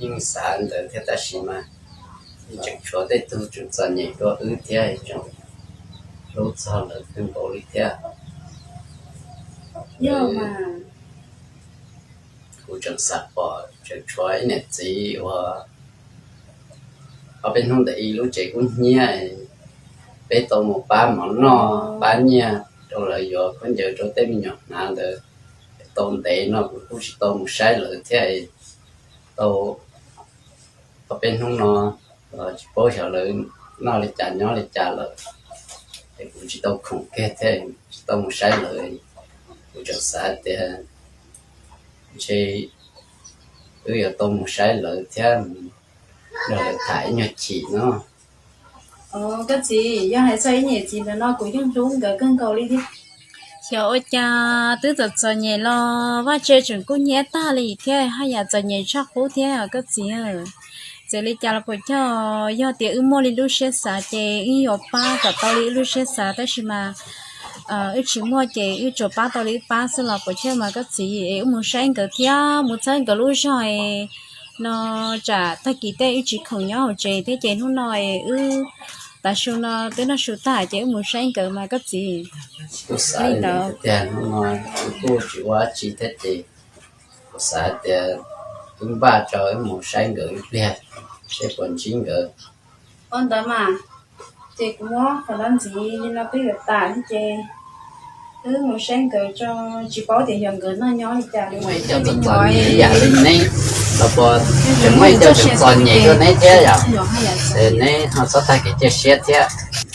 Yeej xav ntawd thiab tab sis mas tseem tshuav tej tug tseem txom nyem dua wb thiab, tseem hlub txog lawv kawg nkaus li thiab. Kuv tseem xav pom tseem tshuav ib niam txiv uas ob peb hnub ntawd ib lub tsev kub hnyiab, peb tau mus pab mov noj pab nyiaj rau lawv yuav khaub ncaws rau tej me nyuam hnav ntawd tau ntev no kuv kuj tsis tau mus saib lawv thiab. Tau ob peb hnub no los tsis paub xyov lawv noj li cas nyob li cas lawm, es kuv tsis tau khoom kiag thiab tsis tau mus saib lawv. Kuv tseem xav tias ntshe wb yuav tau mus saib lawv thiab nrog lawv tham ib nyuag chim no. Koj txiv, yog hais txog ib niam txiv ntawm no kuv yeej hlub nkawd kawg nkaus li thiab. Xyov ua cas twb txom txom nyem los vaj tse tseem kub hnyiab tag li thiab haj yam txom nyem tshaj qub thiab koj txiv. Txawm li cas los puas cog, yog tias wb muaj li lub siab xav ces wb yuav pab kom tau li wb lub siab xav tab sis mas wb tsis muaj ces wb tsuas pab tau li wb pab xwb los puas cog mas koj txiv. Es wb mus saib nkawd thiab mus txhawb nkawd lub zog no, tsam tag kis tej wb tsis khoom nyob hauv tsev thiab ces hnub no es wb tav su no twb noj su tag ces wb mus saib nkawd mas koj txiv. Kuv xav li ntawd tiag, hnub no kuv kuj tsis ua dab tsi thiab ces kuv xav tias wb npaj tso wb mus saib nkawd ib pliag seb puas ntsib nkawd. Ua ntawd mas, ces kuv muab qhov no ntxiv li no twb yuav tas thiab ces wb mus saib nkawd tso, tsis paub tias yog nkawd noj nyob li cas li. Muaj ib co txom txom nyem ib yam li neb los puas tseem muaj ib co tseem txom nyem dua neb thiab yom? Es neb ho txhob tag kev cia siab thiab.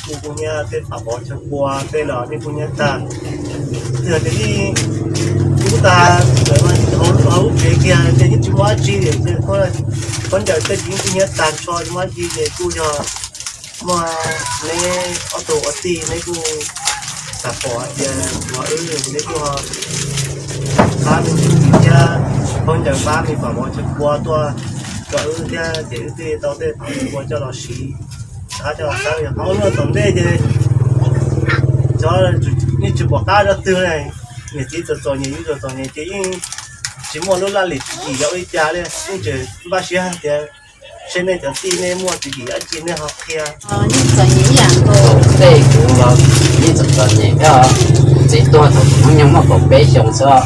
Kuv kuj nyiam tej pam pov chaw kua tej los nej kuj nyiam tag. Twb yog tias nej kuj tas lawm, hauv lub tsev kiag ces yeej tsis muaj dab tsi, khaub ncaws tej ces yeej kuj nyiam tag nrho, tsis muaj dab tsi ces kuj yog muaj neb ob tug ua tij neb kuj xav pom hais tias ua wb neb kuj pab me ntsis thiab, khaub ncaws pab me pam pov chaw kua tuaj rau wb thiab ces wb thiaj tau tej pam pov chaw kua coj los siv, coj los xav yog qhov ua luaj tom ntej ces cov yeej tsis pom qab dab twg, niam txiv txom txom nyem yus txom txom nyem ces yeej tsis muaj lub laj lim tswv yim yog ua li cas li, yeej tseem npaj siab hais tias seb nej cov tij nej muaj tswv yim dab tsi nej ho qhia. Thaum ntej kuv los yeej txom txom nyem thiab, kuv txiv tuag thaum kuv hnub nyoog muaj kaum peb xyoo xwb.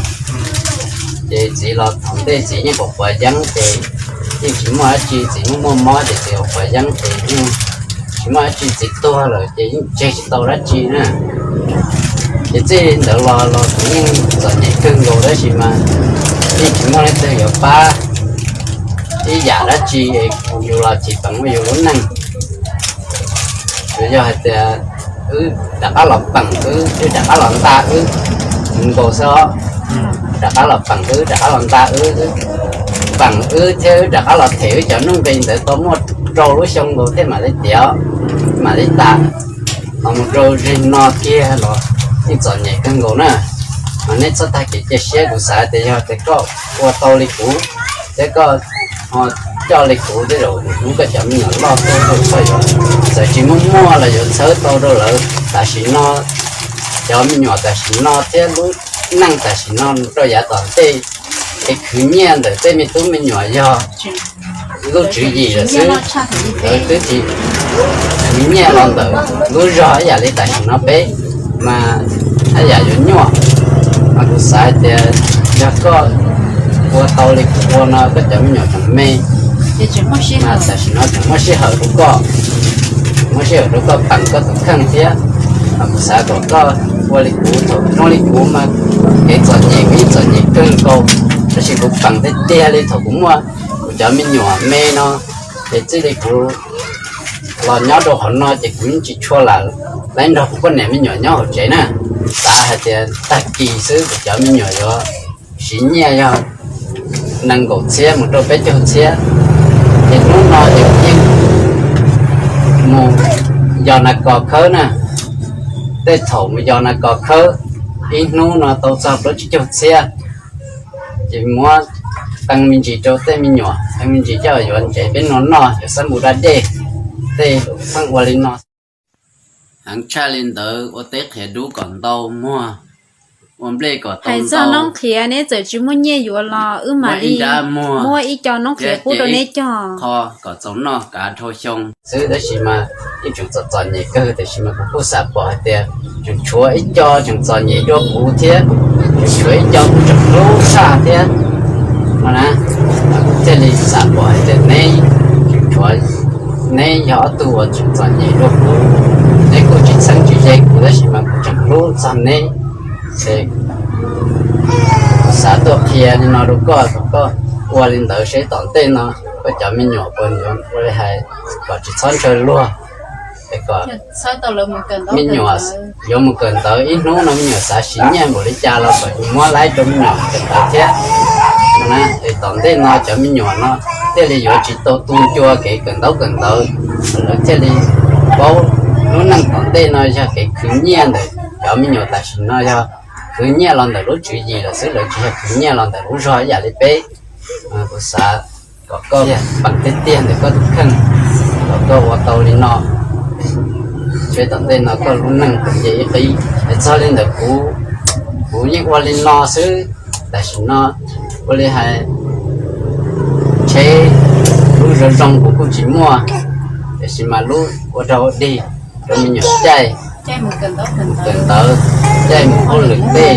Ces txiv los thaum ntej txiv yeej pom quav yeeb ces yeej tsis muaj dab tsi, txiv muaj muaj mob ces txiv pom quav yeeb ces yeej tsis muaj dab tsi, txiv tuag lawm ces yeej tseg tsis tau dab tsi na. Ces txij ntawd los los kuv yeej txom nyem kawg nkaus tab sis mas yeej tsis muaj leej twg yuav pab ib yam dab tsi, yus los tsis peem muaj yus lub neej. Tsuas yog hais tias wb rov qab los peem wb, wb rov qab los nta wb nkaus xwb, rov qab los peem wb, rov qab los nta wb, peem wb thiab wb rov qab los them wb cov nuj nqis ntawd tau muaj rau lub xyoo nkaus thiab mam li tiav, mam li tas. Ho mus rau zig no kiag los yeej txom nyem kawg nkaus na. Mas nej txhob tag kev cia siab, kuv xav tias yog tias koj ua tau li kuv thiab koj ho coj li kuv tej zaum hnub koj cov me nyuam loj tuaj rau koj yuav, txawm tsis muaj muaj los yuav txhawb tau rau lawv tam sim no, cov me nyuam tam sim no thiab lub neej tam sim no rau yav tom ntej. Kev khwv nyiaj ntawm tej me tub me nyuam yog lub tswv yim lawm xwb, lawv twb tsis khwv nyiaj los ntawm lub zog ib yam li tam sim no peb mas ib yam yuav nyuaj. Mas kuv xav hais tias yog koj ua tau li kuv ua no koj cov me nyuam tseem me, tam sim no tseem muaj sij hawm rau koj, muaj sij hawm rau koj peem koj tus kheej thiab. Mas kuv xav kom koj ua li kuv, thaum zoo li kuv mas kev txom nyem kuv yeej txom nyem kawg nkaus, tab sis kuv peem tiag tiag li thaum kuv muaj kuv cov me nyuam me no, ces txij li kuv los nyob rau qhov no ces kuv yeej tsis tshua lam nrog kuv poj niam me nyuam nyob hauv tsev na. Xav hais tias tag kis xwb kuv cov me nyuam yuav siv nyiaj yog nees nkaum txhiab mus rau peb caug txhiab, ces hnub no ces yeej mus yos nas kos khawb na. Tej thaum mus yos nas kos khawb ib hnub no tau txog plaub tsib caug txhiab, ces muab qee me ntsis rau tej me nyuam, qee me ntsis coj yuav ntsev peb no noj, yuav xab npum da dej, tej pheej ua li no. Heev tshaj li ntawd ua teb qhiav dub kom ntau muag, ua nplej kom tau ntau. Hais txog noob qhiav, neb txawm tsis muaj nyiaj yuav los wb mam li muab ib co noob qhiav pub rau neb cog, qho kom txaus noj kav dhau xyoo xwb. Tab sis mas yeej tseem txom txom nyem kawg, tiam sis mas kuv kuj xav pom hais tias tseem tshuav ib co tseem txom nyem dua kuv thiab, tseem tshuav ib co kuj tseem hlub tshaj thiab no na. Kuv thiaj li xav pom hais tias neb tseem tshuav, neb yog ob tug uas tseem txom nyem dua kuv, neb kuj tsis txheeb tsis ze kuv tab sis mas kuv tseem hlub txog neb. Ces xav tuaj qhia li no rau koj kom koj ua li ntawd seb tom ntej no koj cov me nyuam puas yuav ua li hais kom tsis txhob ntshaw luag. Es kom me nyuam yuav mus kawm ntawv, ib hnub no me nyuam xav siv nyiaj npaum li cas los kom yus muab laib rau me nyuam kawm ntawv thiab. Es tom ntej no cov me nyuam no thiaj li yuav tsis tau tu ncua kev kawm ntaub kawm ntawv, lawv thiaj li paub lub neej tom ntej no yog kev khwv nyiaj ntawm cov me nyuam tam sim no yog khwv nyiaj los ntawm lub tswv yim lawm xwb, lawv tsis yog khwv nyiaj los ntawm lub zog ib yam li peb. Kuv xav kom koj peem tiag tiag ntawm koj tus kheej, kom koj ua tau li no, seb tom ntej no koj lub neej puas nce ib qib. Es txog li ntawm kuv, kuv yeej ua li no xwb. Tam sim no ua li hais tsheb, lub zoo zoo kuv kuj tsis muaj, tiam sis mas lub ua rau dig, rau me nyuam caij mus kawm ntawv, caij mus hauj lwm tej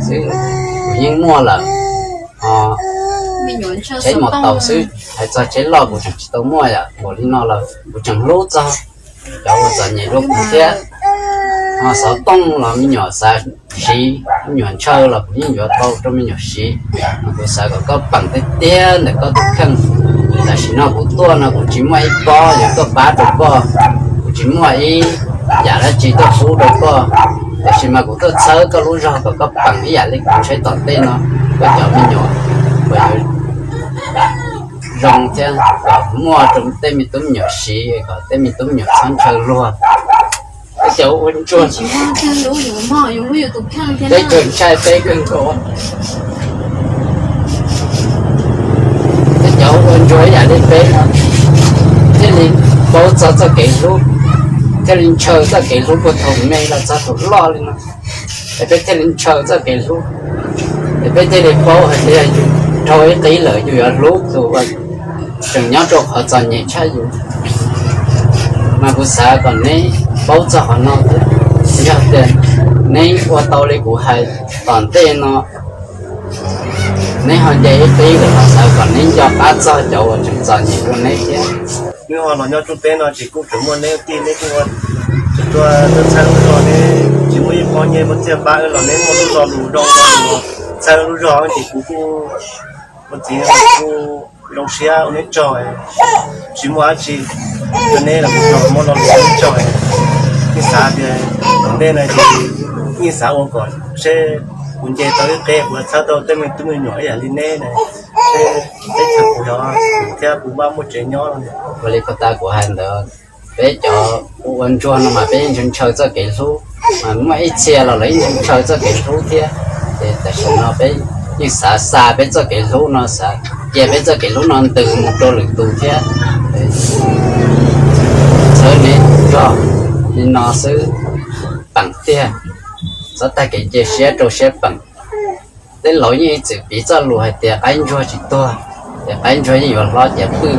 xwb kuv yeej muaj lawm. Ho tsheb mos taus xwb, hais txog tsheb loj kuv tseem tsis tau muaj yom. Npaum li no los kuv tseem hlub txog cov uas txom nyem dua kuv thiab. Ho xov tooj los me nyuam xav siv, me nyuam ntshaw los kuv yeej yuav tau rau me nyuam siv. Kuv xav kom koj peem tiag tiag ntawm koj tus kheej. Tam sim no kuv tuaj no kuv tsis muaj ib pob yuav tuaj pab rau koj, kuv tsis muaj ib yam dab tsi tuaj pub rau koj, tiam sis mas kuv tuaj txhawb koj lub zog kom koj peem ib yam li kuv, seb tom ntej no koj cov me nyuam puas yuav zoo thiab kom muaj rau tej me tub me nyuam siv, kom tej me tub me nyuam txhob ntshaw luag. Peb cov ua ntsuag, peb kawg ntshai peb kawg nkaus. Peb cov ua ntsuag ib yam li peb no thiaj li paub txog txoj kev hlub, thiaj li ntshaw txoj kev hlub puag thaum me los txog thaum loj li no. Es peb thiaj li ntshaw txoj kev hlub, es peb thiaj li paub hais tias yus dhau ib qib lawm yus yuav hlub tus uas tseem nyob rau qhov txom nyem tshaj yus. Mas kuv xav kom neb paub txog qhov no thiab, yog tias neb ua tau li kuv hais, tom ntej no neb ho nce ib qib lawm los xav kom neb nco qab txog cov uas tseem txom nyem dua neb thiab. Wb ho los nyob rooj teb no ces kuj tseem muaj neb tij, neb kuj tseem tuaj txhawb wb los, neb tsis muaj ib pob nyiaj muaj txiaj pab wb los neb muaj lub lo lus zoo txhawb lub zog ces kuv kuj ua txiv kuj zoo siab ua neb tsaug, tsis muaj dab tsi rau neb los kuv muaj lo lus ua neb tsaug. Yeej xav tias tom ntej no ces yeej xav ua kom seb kuv nce tau ib qib kuv txhawb tau tej me tub me nyuam ib yam li neb na, seb teb chaws kuv yog thiab kuv npaj muaj tsev nyob. Ua li puag ta kuv hais ntawd, peb cov ua ntsuag no mas peb yeej ntshaw txoj kev hlub, mas muaj ib txhia los lawv yeej ntshaw txoj kev hlub thiab. Ces tam sim no peb yeej xav xa peb txoj kev hlub no, xav cia peb txoj kev hlub no ntws mus rau lwm tus thiab. Txhawb neb zog li no xwb, peem tiag, txhob tag kev cia siab rau siab peem. Tej laus yeej ib txwm piv txoj lus hais tias qaib ntsuag tsis tuag, ces qaib ntsuag yeej yuav hlob ciav pwj,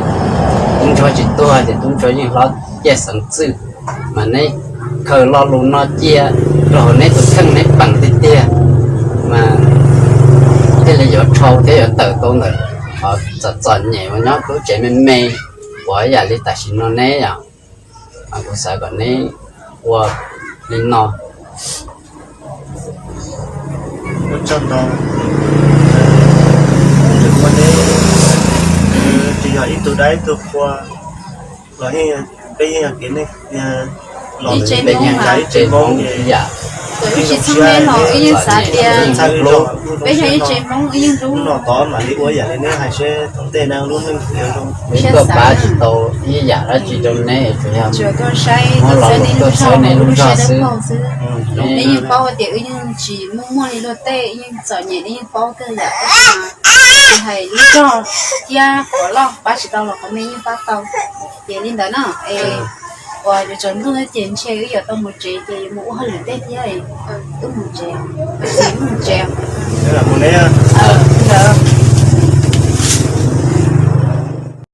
tub ntsuag tsis tuag ces tub ntsuag yeej hlob ciaj xeev txwj. Mas neb khaws lo lus no cia rau hauv neb tus kheej, neb peem tiag tiag mas thiaj li yuav dhau thiab yuav tawm tau ntawm qhov txom txom nyem uas nyob lub tsev me me uas ib yam li tam sim no neb yom. Mas kuv xav kom neb ua li no. Ua tsaug ntau, ua neb tsis yog ib tug dab ib tug qhua los, peb yeej yog kev neej los ib tsev Hmoob, ib tsev Hmoob ib yam. Wb tsis txheeb neb los wb yeej xav tias peb yog ib tsev Hmoob wb yeej hlub no tod mam li ua yam li neb hais seb tom ntej no lub neej yuav zoo. Peb tuaj pab tsis tau ib yam dab tsi rau neb, tsuas yog tuaj saib, tuaj saib neb lub zog xwb. Neb yeej paub tias wb yeej tsis muaj muaj li luag tej, wb yeej txom nyem, neb yeej paub kawg yam. Hais lub zog thiab qhov loj pab tsis tau los qhov me yeej pab tau. Ces li ntawd no es Uas yuav tsaus ntuj ces ntshe wb yuav tau mus tsev ces yuav mus ua hauj lwm tej thiab. Wb mus tsev, wb mus tsev. Ntawd.